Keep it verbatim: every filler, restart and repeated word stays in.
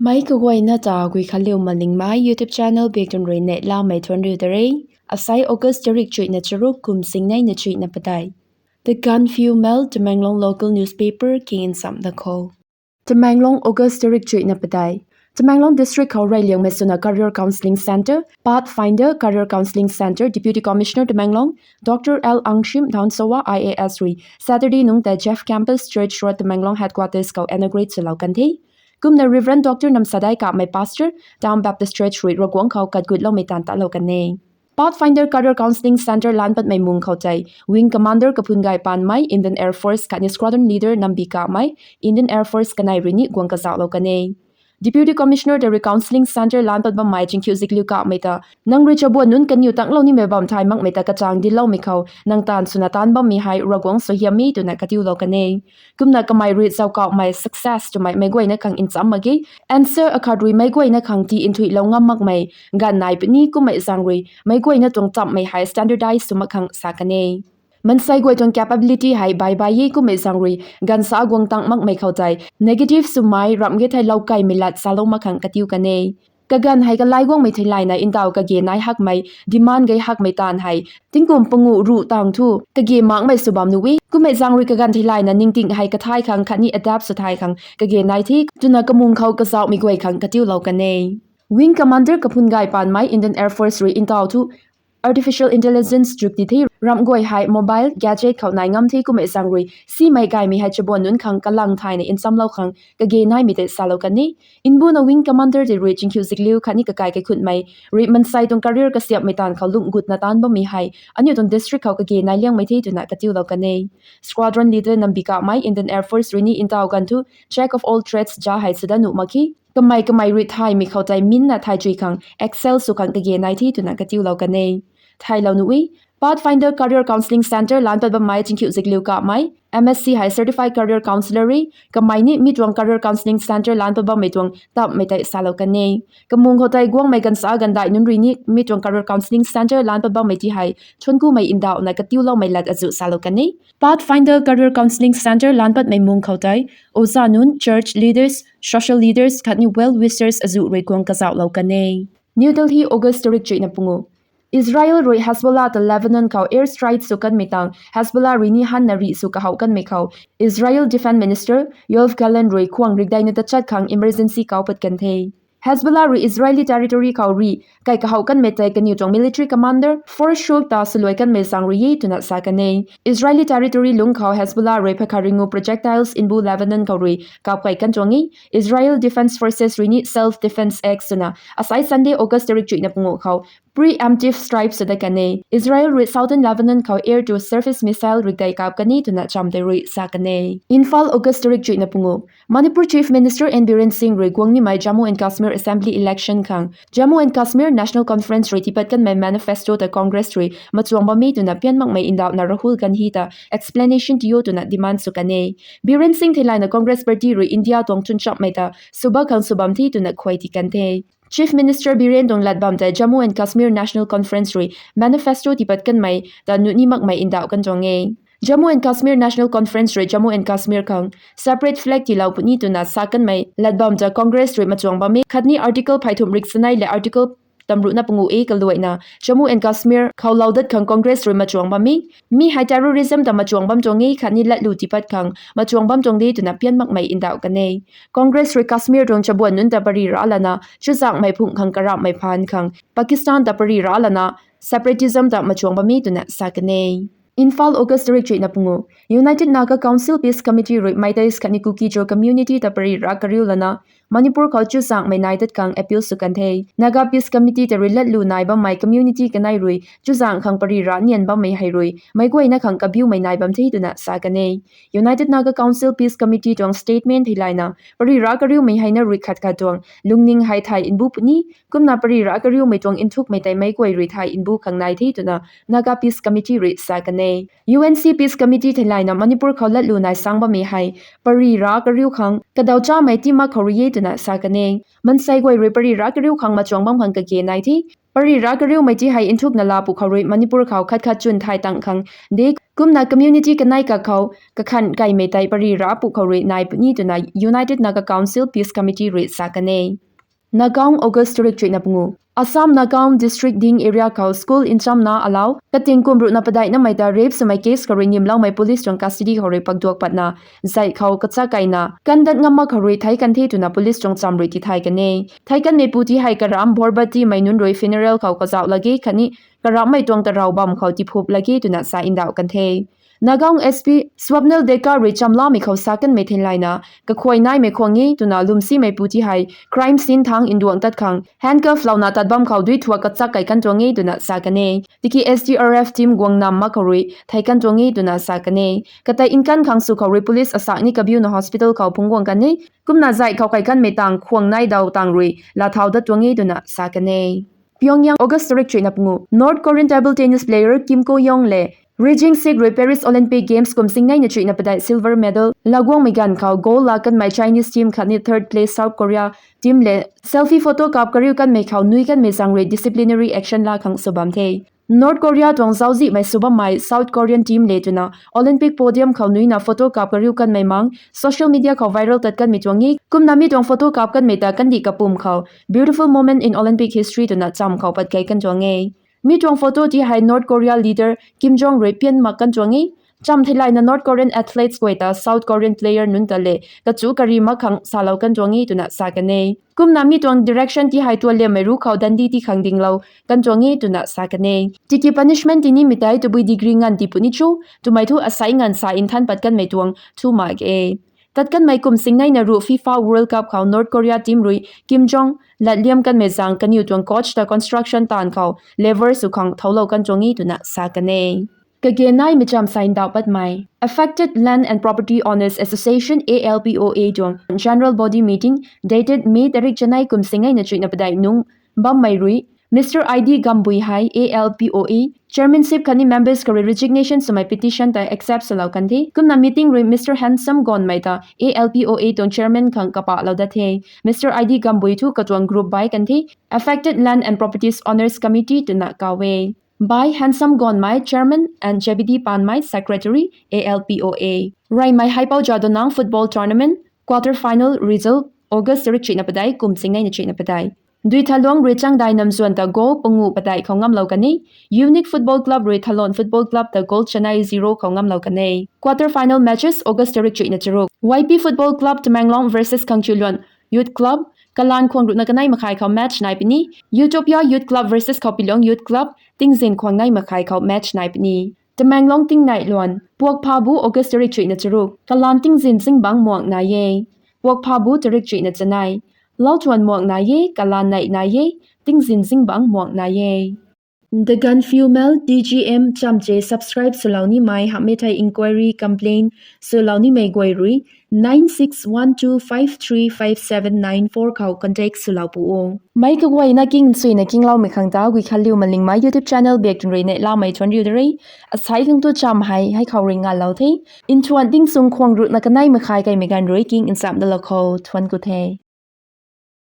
Mei kaguayna ta Guikhanliu Malingmei YouTube channel bik tun rui neihlamei thuanc riu ta re. Asai August tarik chuihna charuk kum singnei na chuihna padeih. The Gaanphiu Mail, Tamenglong local newspaper king nsam da khou. Tamenglong, August tarik chuihna padeih. Tamenglong district khou reyliangmei swna career counselling centre, Pathfinder Career Counselling Centre, Deputy Commissioner Tamenglong, Doctor L Angshim Dhanshawa I A S rui Saturday nungc tei Jeff Campus, Church Road, Tamenglong headquarters khou inaugurate swlou kan the. Kumna Reverend Doctor Namsadai Kapmei, Pastor, Town Baptist Church rui Ravguangc khou katgutloumei taanv talou kan e. Pathfinder Career Counselling Centre laanc patmei mung khou tei Wing Commander Kaphungay Panmei, Indian Air Force khatni Squadron Leader Nambi Kapmei, Indian Air Force kanei rui ni guang kazauhlou kan e. Deputy Commissioner ta rui counselling centre laanc pat bammei Chingkhiu Zikliu Kapmei ta, nang rui chabuan nunc kaniw tanglou nimei bam thay makmei ta kachang dincloumei khou nang taanv swna taanc bammei hei Ravguangc suaihiam e twna katiulou kan e. Kumna kamei rui zauckauhmei success twmei meic guayna khang ncham mak ge. Answer akhat rui meic guayna khang tii nthuilou ngam makmei ganv nai puni, kummei zaeng rui meic guayna tuang chamhmei hei standardize sw mak khang sa kan e. Maansei guay tuang capability hei baih baih e, kummei zaeng rui ganv sa guang tang makmei khou tei negative swmei ramh ge thei loukaimei lat salou mak khang katiu kan e. Kaganv hei kalai guangmei theilayna ntaw kage nai hakmei, demand gei hakmei taanv hei tingkum panguh ruh tang thu kage makmei sw bam nuh e. Kummei zaeng rui kaganv theilayna ningting hei kathay khang khatni adapt sw thay khang kage nai the twna kamung khou kazauhmei guay khang katiulou kan e. Wing Commander Kaphungay Panmei, Indian Air Force rui ntaw thu artificial intelligence juk ti the, ramh guay hei mobile gadget khou nai ngam the, kummei zaeng rui simei gaymei hei chabuan nunc khang kalang thayna nchamlou khang kage naimei tei salou kan e. Mbuna Wing Commander tei rui Chingkhiu Zikliu khatni kakai kaikhunmei rui maansei tuang career kasiamhmei taanv khou lungh gutna taanc bammei hei aniu tuang district khou kage nai liangmei the twna katiulou kan e. Squadron Leader Nambi Kapmei, Indian Air Force rui ni ntaw ganv thu Jack of all trades ja hei swdat nuh mak khe. Kamei kamei rui thaymei khou tei minna thay chui khang excel sw khang kage nai the twna katiulou kan e. Thaylou nuh e. Pathfinder Career Counselling Centre laanc pat bammei Chingkhiu Zikliu Kapmei, M S C hei certified career counsellor e. Kamei ni mi tuang career counselling centre laanc pat bammei tuang tapmei tei salou kan e. Kamung khou tei guangmei ganv sa ganv daih nunc rui ni mi tuang career counselling centre laanc pat bammei ti hei thuanckumei ndauhna katiuloumei lat azuh salou kan e. Pathfinder Career Counselling Centre laanc patmei mung khou tei oja nunc, church leaders, social leaders khatni well wishers azuh rui guang kazauhlou kan e. New Delhi, August tarik chuihna panguh. Israel rui Hezbollah ta Lebanon khou air strike sw kanmei tang Hezbollah rui ni hanna rih sw kahouh kanmei khou Israel Defence Minister Yoav Gallant rui khwang rikdeina tachat khang emergency kau pat kan the. Hezbollah rui Israeli territory khou rih kai kahouh kanmei tei kaniw tuang military commander force shoot ta swluai kanmei zaeng rui e twna sa kan e. Israeli territory lungc khou Hezbollah rui phakha ringu projectiles mbu Lebanon khou rui kap kai kan tuang e. Israel Defence Forces rui ni self defence act swna asai Sunday, August tarik chuihna panguh khou preemptive strike sw dat kan e. Israel rui southern Lebanon khou air to surface missile rikdei kap kan e twna cham tei rui sa kan e. Imphal, August tarik chuihna panguh. Manipur Chief Minister N Biren Singh rui guang nimei Jammu and Kashmir Assembly election khang Jammu and Kashmir National Conference rui tiipat kanmei manifesto ta Congress rui machuang bam e twna pian makmei ndauhna Rahul Gandhi ta explanation tii o twna demand sw kan e. Biren Singh theilayna Congress Party rui India tuang chwnchamhmei ta swbak khang sw bam the twna khuay ti kan the. Chief Minister Biren tuang lat bam tei Jammu and Kashmir National Conference rui manifesto tiipat kanmei ta nuh ni makmei ndauh kan tuang e. Jammu and Kashmir National Conference rui Jammu and Kashmir khang separate flag tiilou puni twna sa kanmei lat bam ta Congress rui machuang bam e, khatni Article pheythumh rik sanei le Article tamruhna panguh e kaluaina Jammu and Kashmir khou lou dat khang Congress rui machuang bam e. Mi hei terrorism ta machuang bam tuang e khatni latlu tiipat khang machuang bam tuang de twna pian makmei ndauh kan e. Congress rui Kashmir tuang chabuan nunc ta pary ralana chuzaenghmei phungc khang karamhmei phaan khang Pakistan ta pary ralana separatism ta machuang bam e twna sa kan e. Imphal, August tarik chuihna panguh. United Naga Council Peace Committee rui Meiteis khatni Kuki-Zo community ta pary ra kariu lana Manipur khou chuzaenghmei nai dat khang appeal sw kan the. Naga Peace Committee ta rui latlu nai bammei community kanei rui chuzaengh khang pary ra nian bammei hei rui meic guayna khang kabiumei nai bam the twna sa kan e. United Naga Council Peace Committee tuang statement theilayna pary ra kariumei heina rui khat khat tuang lungning hei thay mbu puni, kumna pary ra kariumei tuang nthukmei tei meic guay rui thay mbu khang nai the twna Naga Peace Committee rui sa kan e. e. U N C Peace Committee theilayna Manipur khou latlu nai sang bammei hei pari ra kariu khang kadaw chamei ti mak khou rui e twna sa kan e. Mansei guay rui pari ra kariu khang machuang bam khang kage nai the. Pari ra kariumei ti hei nthukna la pu khou rui Manipur khou khat khat chwn thay tang khang de kumna community kanei kak khou kakhan kaimei tei pari ra pu khou rui nai puni twna United Naga Council Peace Committee rui sa kan e. Nagaon, August tarik chuihna pangu. Assam Nagaon district ding area khou school nchamna alau kating kum ruhna padaihna mei ta rape swmei case khou rui nimloumei police tuang custody khou rui pakduak patna zai khou kachak kaina kandat ngam mak khou rui thei kan the twna police tuang cham rui tithay kan e. Thei kanmei pu ti hei karam Bhorbati mei nunc rui funeral khou kazauh lage khatni karamhmei tuang tarau bam khou tiphup lage twna sa ndauh kan the. Nagaon S P Swapnil Deka rui chamlamei khou sa kanmei theilayna kakhuay naimei khwang e twna lwmsimei pu ti hei crime scene thang nduang tat khang handcuff louna tat bam khou dui thuak kachak kai kan tuang e twna sa kan e. Tiki S D R F team guang nam mak khou rui thei kan tuang e twna sa kan e. Katei nkan khang sw khou rui police asak ni kabiuna hospital khou phungc guang kan e. Kumna zai khou kai kanmei tang khwang nai daw tang rui lathau dat tuang e twna sa kan e. Pyongyang, August tarik chuihna pangu. North Korean table tennis player Kim Ko Young le Ri Jing Sik rui Paris Olympic Games kum singneina chuihna padeih silver medal laguangmei ganv khou gold la kanmei Chinese team khatni third place South Korea team le selfie photo kap kariu kanmei khou nui kanmei zaeng rui disciplinary action la khang sw bam the. North Korea tuang zauczihmei sw bammei South Korean team le twna Olympic podium khou nuina photo kap kariu kanmei mang social media khou viral tat kanmei tuang e. Kumna mi tuang photo kap kanmei ta kandih kapum khou beautiful moment in Olympic history twna cham khou pat kei kan tuang e. Mi tuang photo ti hei North Korea leader Kim Jong rui pian mak kan tuang e. Cham theilayna North Korean athletes guay ta South Korean player nunc ta le kachu kari mak khang salou kan tuang e twna sa kan e. Kumna mi tuang direction ti hei tualiammei ru khou dandi ti khang dinglou kan tuang e twna sa kan e. Tiki punishment tinimei tei tabui degree nganv ti puni cho twmei thu asei nganv sa nthan pat kanmei tuang thu mak e. Tat kanmei kum singneina ru FIFA World Cup khou North Korea team rui Kim Jong latliam kanmei zaeng kaniw tuang coach ta construction taanv khou labour sw khang thoulou kan tuang e twna sa kan e. Kage naimei cham sa ndauh patmei. Affected Land and Property Owners Association, A L P O A tuang general body meeting dated May tarik chanei kum singneina chuihna padeih nung bammei rui Mister I D Gambui hei A L P O A chairmanship khatni members khou rui resignation swmei petition ta accept swlou kan the. Kumna meeting rui Mister Handsome Gonmei ta A L P O A tuang chairman khang kapahlou dat the. Mister I D Gambui thu katuang group bai kan the, Affected Land and Properties Owners Committee twna kaw e. Bai Handsome Gonmei, Chairman, and J B D Panmei, Secretary, A L P O A. Reymei Haipou Jadonang Football Tournament, quarter final result, August tarik chuihna padeih kum singneina chuihna padeih. Duithaluang rui Changdai Namzuan ta goal pangu padeih khou ngamlou kan e. Unique Football Club rui Thalon Football Club ta goal chanei zero khou ngamlou kan e. Quarter final matches, August tarik chuihna charuk. Y P Football Club Tamenglong versus Khangchuiluan Youth Club, kalan khwang ruhna kanei makhai khou match nai puni. Utopia Youth Club versus Khaupilong Youth Club, tingzin khwang nei makhai khou match nai puni. Tamenglong tingnei luan, Puakphabu, August tarik chuihna charuk. Kalan tingzin zingbangc muang nai e. Puakphabu tarik chuihna chanei. Lauchuan muang nai e, kalan nei nai e, tingzin zingbangc muang nai e. The Gaanphiu Mail, T G M chamche subscribe swlou nimei hamhmei thei inquiry, complaint swlou nimei guay rui nine six one two five three five seven nine four khou contact swlou pu o. Meic kaguayna king nchuina kingloumei khang ta Guikhanliu Malingmei YouTube channel bak tun rui neihlamei thuanc riu da re. Asei khang tu cham hei hei khou rui nganlou the. Nthuan tingsung khwang ruhna kanei makhai kaimei ganv rui king nchamh dalou khou thuanc ku the.